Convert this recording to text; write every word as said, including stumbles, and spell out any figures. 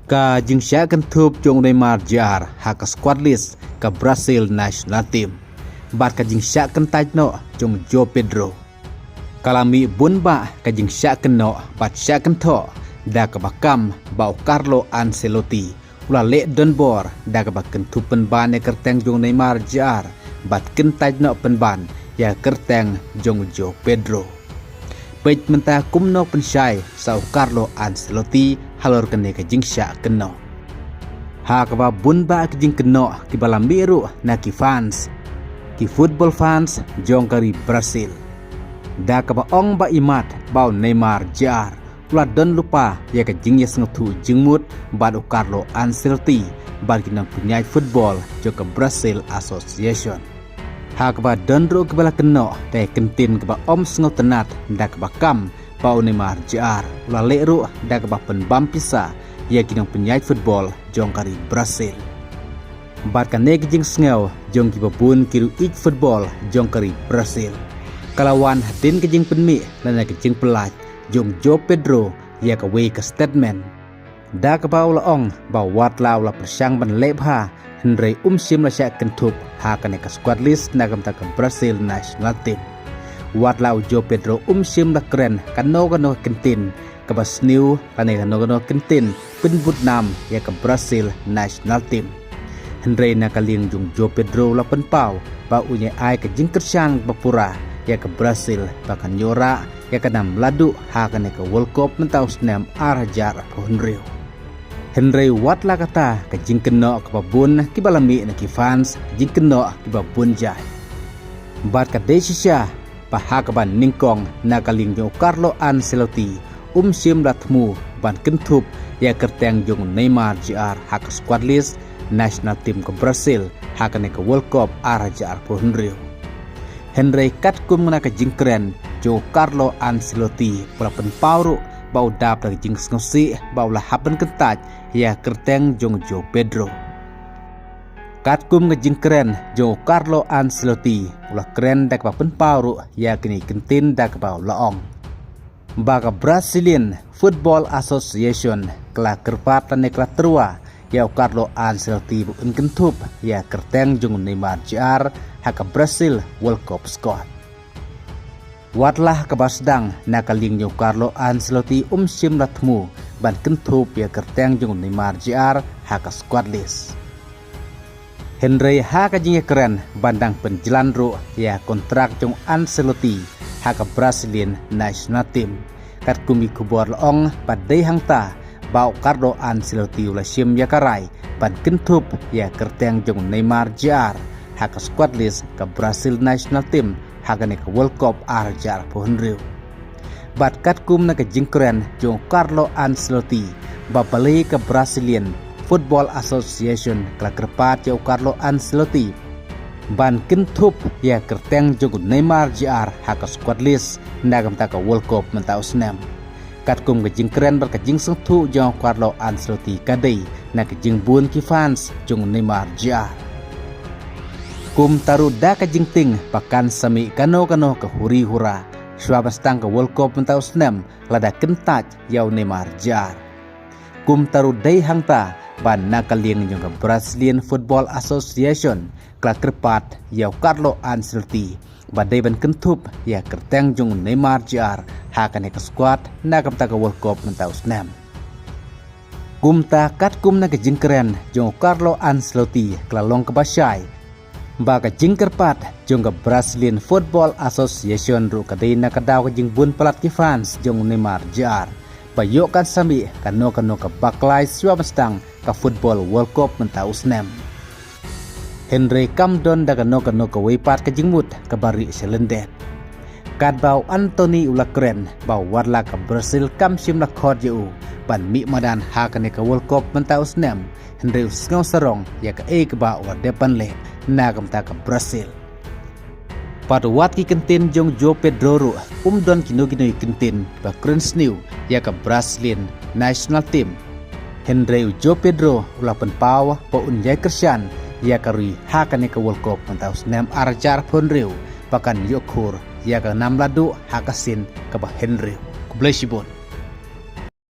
Ka jingshah kynthup jong u Neymar Jr ha ka squad list ka Brazil national team bad ka jingshah kyntait noh jong u João Pedro. Ka la mih bun bah ka jingshah kynnoh bad shah kynthoh da kaba kam ba u Carlo Ancelotti u la leh donbor da kaba kynthup pynban ïa ka kyrteng jong u Neymar Jr bad kyntait noh pynban ïa ka kyrteng jong u João Pedro. Peit mynta kumno pynshai sa u Carlo Ancelotti halor kane ka jingshah kynnoh. Ha kaba bun bah ki jingkynnoh kiba la mih ruh na ki fans, ki football fans jong ka ri Brazil, da kaba ong ba imat ba u Neymar Jr u la don lypa ïa ka jingïasngewthuh jingmut bad u Carlo Ancelotti bad ki nongpynïaid football jong ka Brazil Association. Ha kaba don ruh kiba la kynnoh da ka kyntien kaba ym sngewtynnat da kaba kam ba u Neymar Jr u la leh ruh da kaba pynbam pisa ïa ki nongpynïaid football jong ka ri Brazil. Bad kane ka jingsngew jong kiba bun ki riewieid football jong ka ri Brazil ka la wan hadien ka jingpynmih lane ka jingpyllait jong u João Pedro ïa kawei ka statement, da kaba u la ong ba wat la u la pyrshang ban leh bha, hynrei um shym la shah kynthup ha kane ka squad list na ka bynta ka Brazil national team. Wat la u João Pedro um shym la kren kano kano ka kyntien kaba sniew lane kano kano ka kyntien pynbud nam ïa ka Brazil national team. Hynrei na ka liang jong u João Pedro u la pynpaw ba un ïai ai ka jingkyrshan ba pura ïa ka Brazil ba kan ïoh rah ïa ka nam laduh ha kane ka World Cup mynta u snem ar hajar arphew hynriew. Hynrei wat la kata ka jingkynnoh kaba bun kiba la mih na ki fans, jingkynnoh kiba bun jait. Bad ka dei shisha ba ha kaba nyngkong na ka liang jong u Carlo Ancelotti um shym la thmu ban kynthup ïa ka kyrteng jong u Neymar Jr ha ka squad list national team ka Brazil ha kane ka World Cup ar hajar arphew hynriew. Hynrei katkum na ka jingkren jong u Carlo Ancelotti u la pynpaw ruh ba u dap da ka jingsngewsih ba u la hap ban kyntait ïa ka kyrteng jong u João Pedro. Katkum ka jingkren jong u Carlo Ancelotti u la kren da kaba pynpaw ruh ïa kine ki kyntien da kaba u la ong ba ka Brazilian Football Association ka la kyrpad lane ka la tyrwa ïa u Carlo Ancelotti ba un kynthup ïa ka kyrteng jong u Neymar Jr ha ka Brazil World Cup squad. Wat la ha kaba sdang na ka liang jong u Carlo Ancelotti um shym la thmu ban kynthup ïa ka kyrteng jong u Neymar Jr ha ka squad list. Hynrei ha ka jingïakren ban dang pynjlan ruh ïa ka kontrak jong u Ancelotti ha ka Brazilian national team, katkum ki khubor la ong ba dei hangta ba u Carlo Ancelotti u la shim ïa ka rai ban kynthup ïa ka kyrteng jong u Neymar Jr ha ka squad list ka Brazil national team ha kane ka World Cup ar hajar arphew hynriew. Bad katkum na ka jingkren jong u Carlo Ancelotti ba balei ka Brazilian Football Association ka la kyrpad ïa u Carlo Ancelotti ban kynthup ïa ka kyrteng jong u Neymar Jr ha ka squad list na ka bynta ka World Cup mynta u snem. Katkum ka jingkren bad ka jingsngewthuh jong u Carlo Ancelotti ka dei na ka jingbun ki fans jong u Neymar Jr. Kumta ruh da ka jingtieng ba kan sa mih kano kano ka huri hura shuwa ban sdang ka World Cup mynta u snem lada kyntait ïa u Neymar Jr. Kumta ruh dei hangta ba na ka liang jong ka Brazilian Football Association ka la kyrpad ïa u Carlo Ancelotti ba dei ban kynthup ïa ka kyrteng jong u Neymar Jr ha kane ka squad na ka bynta ka World Cup mynta u snem. Kumta katkum na ka jingkren jong u Carlo Ancelotti ka la long kaba shai ba ka jingkyrpad jong ka Brazilian Football Association ruh ka dei na ka daw ka jingbun palat ki fans jong u Neymar Jr ba ïoh kan sa mih kano kano ka bakla shuwa ban sdang ka Football World Cup mynta u snem. Hynrei kam don da kano kano kawei pat ka jingmut kaba rieh sha lyndet. Katba u Anthony u la kren ba wat la ka Brazil kam shym la khot ïa u ban mih madan ha kane ka World Cup mynta u snem, hynrei u sngew sarong ïa kaei kaba u la dep ban leh na ka bynta ka Brazil. Bad wat ki kyntien jong u João Pedro ruh um don kino kino ki kyntien ba kren sniew ïa ka Brazilian national team. Hynrei u João Pedro u la pynpaw ba un ïai kyrshan ïa ka ri ha kane ka World Cup mynta u snem ar hajar arphew hynriew ba kan ïoh khur ïa ka nam laduh ha ka sien kaba hynriew. Khublei shibun.